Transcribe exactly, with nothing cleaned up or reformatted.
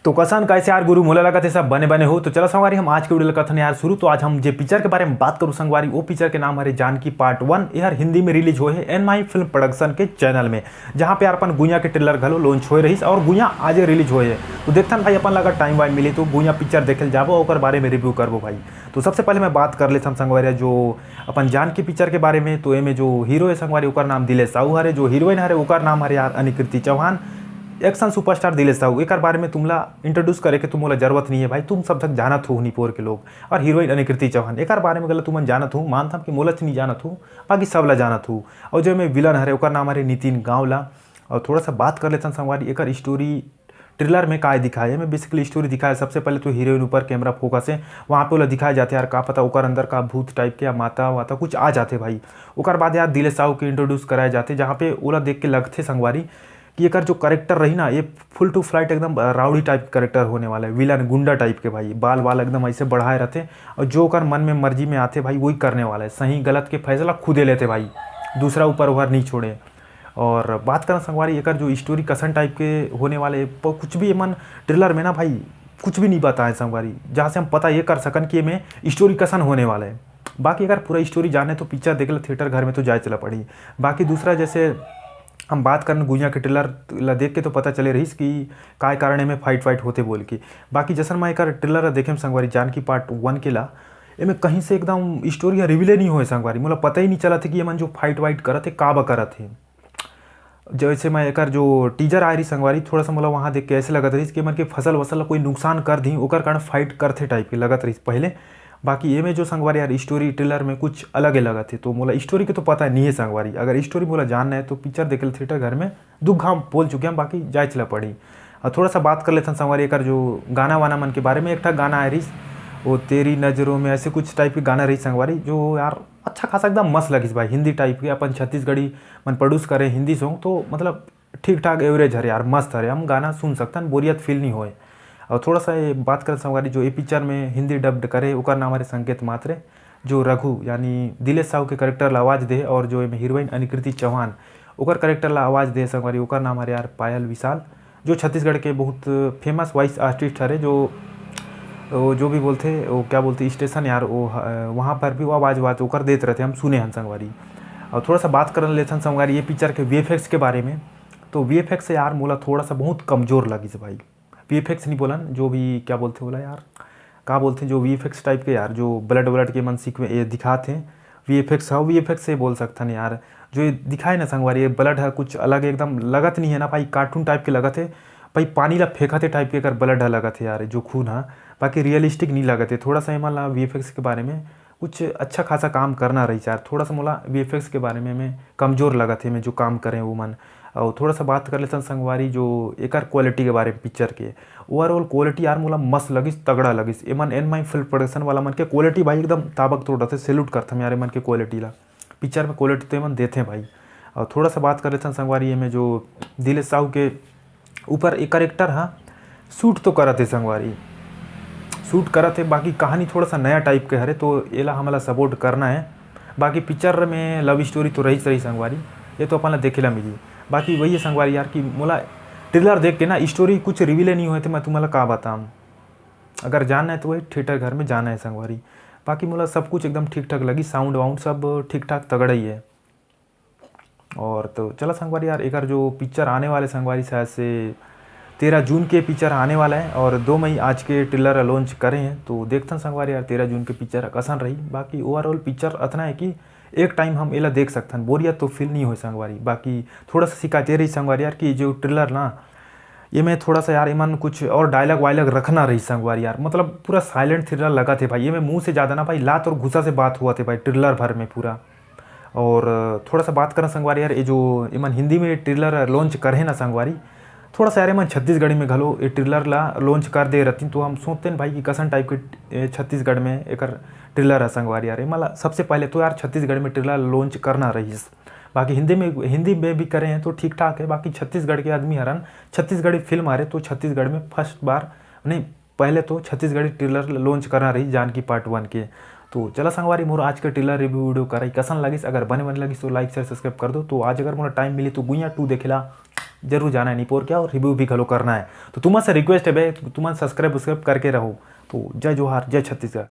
तो कसन कैसे यार गुरु, मोला लगत हे सब बने बने हो। तो चला संगवारी, हम आज के वीडियो ला करथन यार शुरू। तो आज हम जे पिक्चर के बारे में बात करूँ संगवारी, वो पिक्चर के नाम हरे जानकी पार्ट वन। ये हर हिंदी में रिलीज होए हे एन माई फिल्म प्रोडक्शन के चैनल में, जहाँ पे यार अपन गुइया के ट्रेलर घलो लॉन्च होए रहिस और गुइया आजे रिलीज होए हे। तो देखथन भाई, अपन ला अगर टाइम वाइम मिली तो गुइया पिक्चर देखे ल जाबो, ओकर बारे में रिव्यू करबो भाई। तो सबसे पहले मैं बात कर लेथन संगवारी जो अपन जानकी पिक्चर के बारे में। तो एमे जो हीरो है संगवारी, ओकर नाम दिलेश साहू हरे, जो हीरोइन हरे ओकर नाम हरे यार अनिकृति चौहान। एक्शन सुपरस्टार दिलेश साहू, एकर बारे में तुमला इंट्रोड्यूस करे के तुमला जरूरत नहीं है भाई, तुम सब तक जानत हो निपोर के लोग। और हीरोइन अनिकृति चौहान, एकर बारे में गलत तुमन जानत हो, मानथन कि मोला च नहीं जानत हो, बाकी सब ला जानत हो। और जो एमे विलन हरे ओकर नाम हरे नितिन गांवला। और थोड़ा सा बात कर लेथन संगवारी एकर स्टोरी, ट्रेलर में काय दिखाए, एमे बेसिकली स्टोरी दिखाए। सबसे पहले तो हीरोइन ऊपर कैमरा फोकस है, वहाँ पे ओला दिखाया जाते यार, का पता ओकर अंदर का भूत टाइप के या माता वाता कुछ आ जाते भाई। ओकर बाद यार दिलेश साहू के इंट्रोड्यूस कराए जाते, जहाँ पे ओला देख के लगथे संगवारी कि एकर जो करेक्टर रही ना, ये फुल टू फ्लाइट एकदम राउडी टाइप करेक्टर होने वाला है, विलन गुंडा टाइप के भाई, बाल वाल एकदम ऐसे बढ़ाए रहते और जो ओकर मन में मर्जी में आते भाई, वही करने वाला है। सही गलत के फैसला खुदे लेते भाई, दूसरा ऊपर ओहर नहीं छोड़े। और बात करना संगवारी एकर जो स्टोरी कसन टाइप के होने वाले, प-, कुछ भी एमन ट्रेलर में ना भाई कुछ भी नहीं बताए संगवारी, जहाँ से हम पता ये कर सकन कि एमे स्टोरी कसन होने वाला है। बाकी अगर पूरा स्टोरी जाने तो पिक्चर देखे ला थिएटर घर में तो जाए चला पड़ी। बाकी दूसरा जैसे हम बात करन गुइया के ट्रेलर ला देख के तो पता चले रहिस कि काय कारण एमे फाइट वाइट होते बोल के। बाकी जैसन मैं एकर ट्रेलर ला देखे संगवारी जानकी पार्ट वन के ला, एमे कहीं से एकदम स्टोरी रिवीले नहीं होए संगवारी, मोला पता ही नहीं चला थे कि एमन जो फाइट वाइट करत हे का बा करत हे। जैसे मैं एकर जो टीजर आए रही संगवारी, थोड़ा सा मोला वहाँ देख के ऐसे लगत रहिस कि एमन के फसल वसल ला कोई नुकसान कर दी, ओकर कारण फाइट करथे टाइप के लगत रहिस पहले। बाकी एमे जो संगवारी यार स्टोरी ट्रेलर में कुछ अलग ही लगत हे, तो मोला स्टोरी के तो पता नहीं है संगवारी। अगर स्टोरी मोला जानना है तो पिक्चर देखे ल थिएटर घर में दू घाम बोल चुके हैं, बाकी जाए चला पड़ी। और थोड़ा सा बात कर लेथन संगवारी एकर जो गाना वाना मन के बारे में, एक ठा गाना आए रहिस, वो तेरी नज़रों में, ऐसे कुछ टाइप के गाना रहिस संगवारी, जो यार अच्छा खासा एकदम मस्त लगिस भाई, हिंदी टाइप के अपन छत्तीसगढ़ी मन प्रोड्यूस करे हिंदी सॉन्ग, तो मतलब ठीक ठाक एवरेज हरे यार, मस्त हरे, हम गाना सुन सकथन, बोरियत फील नहीं होए। और थोड़ा सा ये बात करत संगवारी जो ये पिक्चर में हिंदी डब्ड करे, ओकर नाम हरे संकेत मात्रे, जो रघु यानी दिलेश साहू के करेक्टर ला आवाज़ दे, और जो एमे हीरोइन अनिकृति चौहान ओकर करेक्टर ला आवाज़ दे संगवारी, ओकर नाम हरे यार पायल विशाल, जो छत्तीसगढ़ के बहुत फेमस वॉइस आर्टिस्ट हरे, जो वो जो भी बोलथे, वो क्या बोलथे, स्टेशन यार, वो ह-, वहाँ पर भी वो आवाज़ वाज ओकर देत रहते, हम सुने हन संगवारी। और थोड़ा सा बात कर लेथन संगवारी ये पिक्चर के वी के बारे में। तो वी यार मोला थोड़ा सा बहुत कमज़ोर लगिस भाई। वी नहीं बोलन, जो भी क्या बोलथे बोला यार, का बोलथे जो वी टाइप के यार, जो ब्लड व्लड के मन सीक्वे ये दिखात हे, वी एफ एक्स वी से बोल सकथन यार। जो ये दिखाए ना संगवारी, ये ब्लड है कुछ अलग एकदम लगत नहीं है ना भाई, कार्टून टाइप के लगत है भाई, पानी ला फेंकत हे टाइप के एकर ब्लड है लगत है यार, जो खून है। बाकी रियलिस्टिक नहीं लगत है। थोड़ा सा एमन ला वी के बारे में कुछ अच्छा खासा काम करना रही यार। थोड़ा सा मोला वी के बारे में, में कमज़ोर लगत हे, में जो काम करें वो मन। और थोड़ा सा बात कर लेथन संगवारी जो एकर क्वालिटी के बारे में पिक्चर के। ओवरऑल क्वालिटी यार मोला मस्त लगिस, तगड़ा लगिस। एमन एन माई फिल्म प्रोडक्शन वाला मन के क्वालिटी भाई एकदम ताबक तोड़ रहथे, सैल्यूट करथन यार एमन के क्वालिटी ला। पिक्चर में क्वालिटी तो एमन देथे भाई। और थोड़ा सा बात कर लेथन संगवारी, एमे जो दिलेश साहू के ऊपर एक करेक्टर हा सूट तो करत हे संगवारी, सूट करत हे, बाकी कहानी थोड़ा सा नया टाइप के हरे, तो एला हमला सपोर्ट करना है। बाकी पिक्चर में लव स्टोरी तो रहीच रही संगवारी, ये तो अपन ला देखे ला मिली। बाकी वही है संगवारी यार कि मोला ट्रेलर देख के ना स्टोरी कुछ रिवील नहीं होए थे, मैं तुम्हाला का बताऊँ। अगर जानना है तो वही थिएटर घर में जाना है संगवारी। बाकी मोला सब कुछ एकदम ठीक ठाक लगी, साउंड वाउंड सब ठीक ठाक तगड़ा ही है। और तो चला संगवारी यार, एकर जो पिक्चर आने वाले संगवारी शायद से तेरह जून के पिक्चर आने वाला है और दो मई आज के ट्रेलर लॉन्च करे हैं, तो देखथन संगवारी यार तेरह जून के पिक्चर कसन रही। बाकी ओवरऑल पिक्चर अतना है कि एक टाइम हम एला देख सकथन, बोरियत तो फील नहीं होए संगवारी। बाकी थोड़ा सा शिकायत ये रही संगवारी यार कि जो ट्रेलर ना, ये में थोड़ा सा यार एमन कुछ और डायलॉग वायलॉग रखना रही संगवारी यार, मतलब पूरा साइलेंट थ्रिलर लगा थे भाई। ये में मुंह से ज़्यादा ना भाई लात और घुसा से बात हुआ थे भाई ट्रेलर भर में पूरा। और थोड़ा सा बात करना संगवारी यार, ये जो एमन हिंदी में ट्रेलर लॉन्च करे ना संगवारी, थोड़ा सा यार एमन छत्तीसगढ़ी में घलो ये ट्रेलर ला लॉन्च कर दे रहती, तो हम सोचते हैं भाई कि कसन टाइप के ए, छत्तीसगढ़ में एकर ट्रेलर है संगवारी यार। एमन ला सबसे पहले तो यार छत्तीसगढ़ में ट्रेलर लॉन्च करना रहीस। बाकी हिंदी में, हिंदी में भी करे हैं तो ठीक ठाक है। बाकी छत्तीसगढ़ के आदमी हरन, छत्तीसगढ़ी फिल्म आ रहे तो छत्तीसगढ़ में फर्स्ट बार, नहीं, पहले तो छत्तीसगढ़ी ट्रेलर लॉन्च करना रही जानकी पार्ट वन के। तो चला संगवारी, मोर आज के ट्रेलर रिव्यू वीडियो कराई कसन लगिस। अगर बने बने लगिस तो लाइक शेयर सब्सक्राइब कर दो। तो आज अगर मोला टाइम मिली तो गुइया टू देखेला। जरूर जाना है निपोर के, और रिव्यू भी घलो करना है। तो तुमन से रिक्वेस्ट है बे, तुमन सब्सक्राइब वब्सक्राइब करके रहो। तो जय जोहार, जय छत्तीसगढ़।